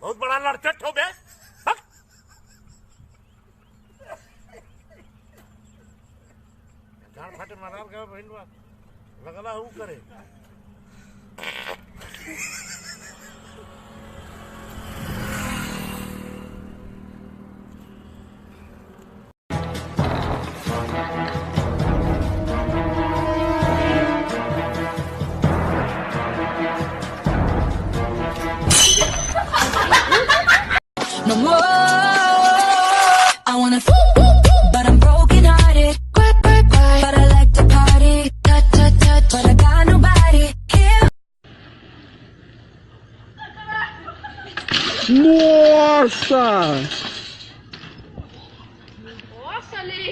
बहुत बड़ा लड़चट हो बे। झाड़ फाटे माराल का भइल बा, लगला हूं करे। No more. I wanna but I'm broken hearted. Cry, cry, cry. But I like to party. Touch, touch, touch. But I got nobody here. Nossa! Nossa, Lei!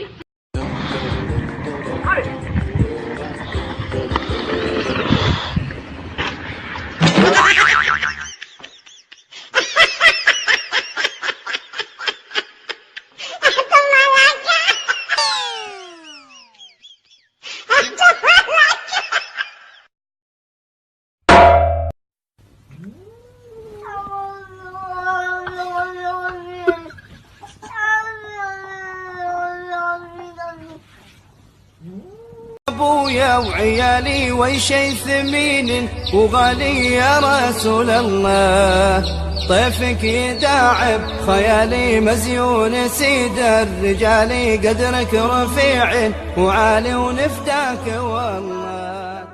ابويا وعيالي وي شي ثمين وغالي يا رسول الله، طيفك يداعب خيالي مزيون سيد الرجال، قدرك رفيع وعالي ونفداك والله.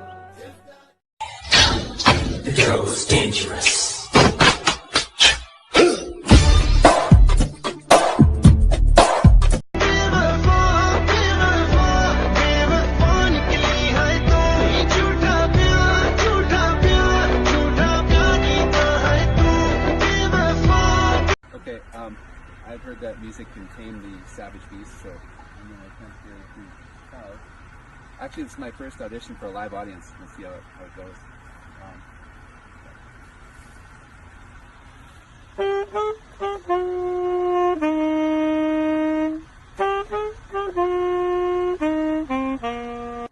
The girl was dangerous. Okay, I've heard that music can tame the savage beast, so I'm going to attempt here to cow. Actually, this is my first audition for a live audience. We'll see how it goes.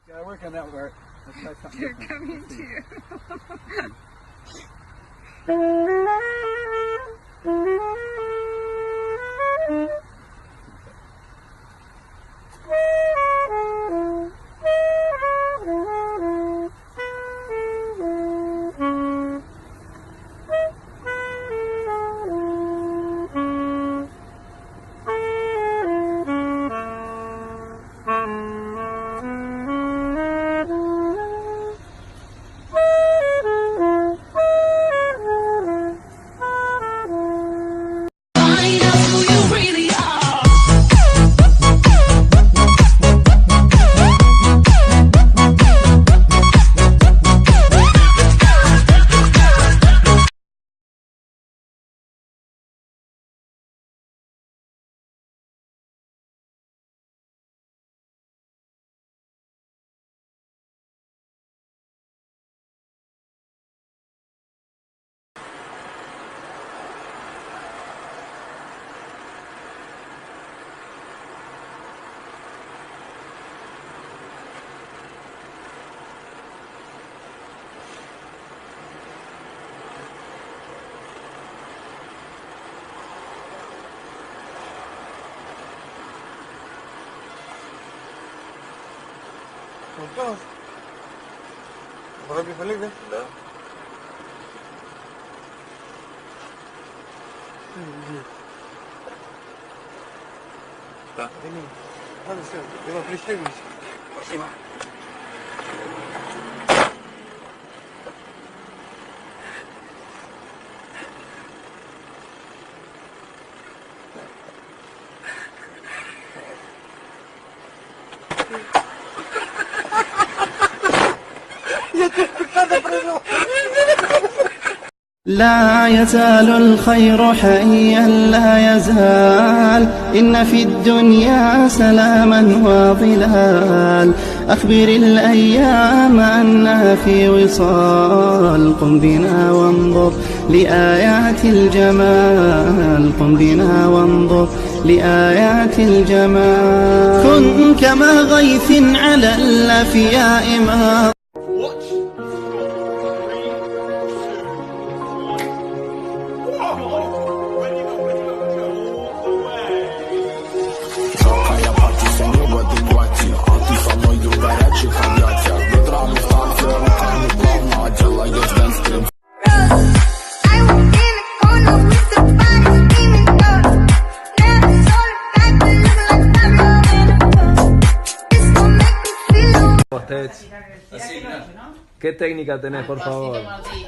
Gotta work on that part. Let's try something They're different. coming Let's to see. you. Find out who you really are. Вроде полегли? Да. Да. Ладно, все, дело пристегивайся. Спасибо. لا يزال الخير حيا لا يزال، إن في الدنيا سلاما وظلال، أخبر الأيام أنها في وصال، قم بنا وانظر لآيات الجمال، قم بنا وانظر لآيات الجمال، كن كما غيث على الأفياء ما Watch. 3, 2, 1. Whoa! Así, mirá. ¿Qué técnica tenés, por favor? Martín.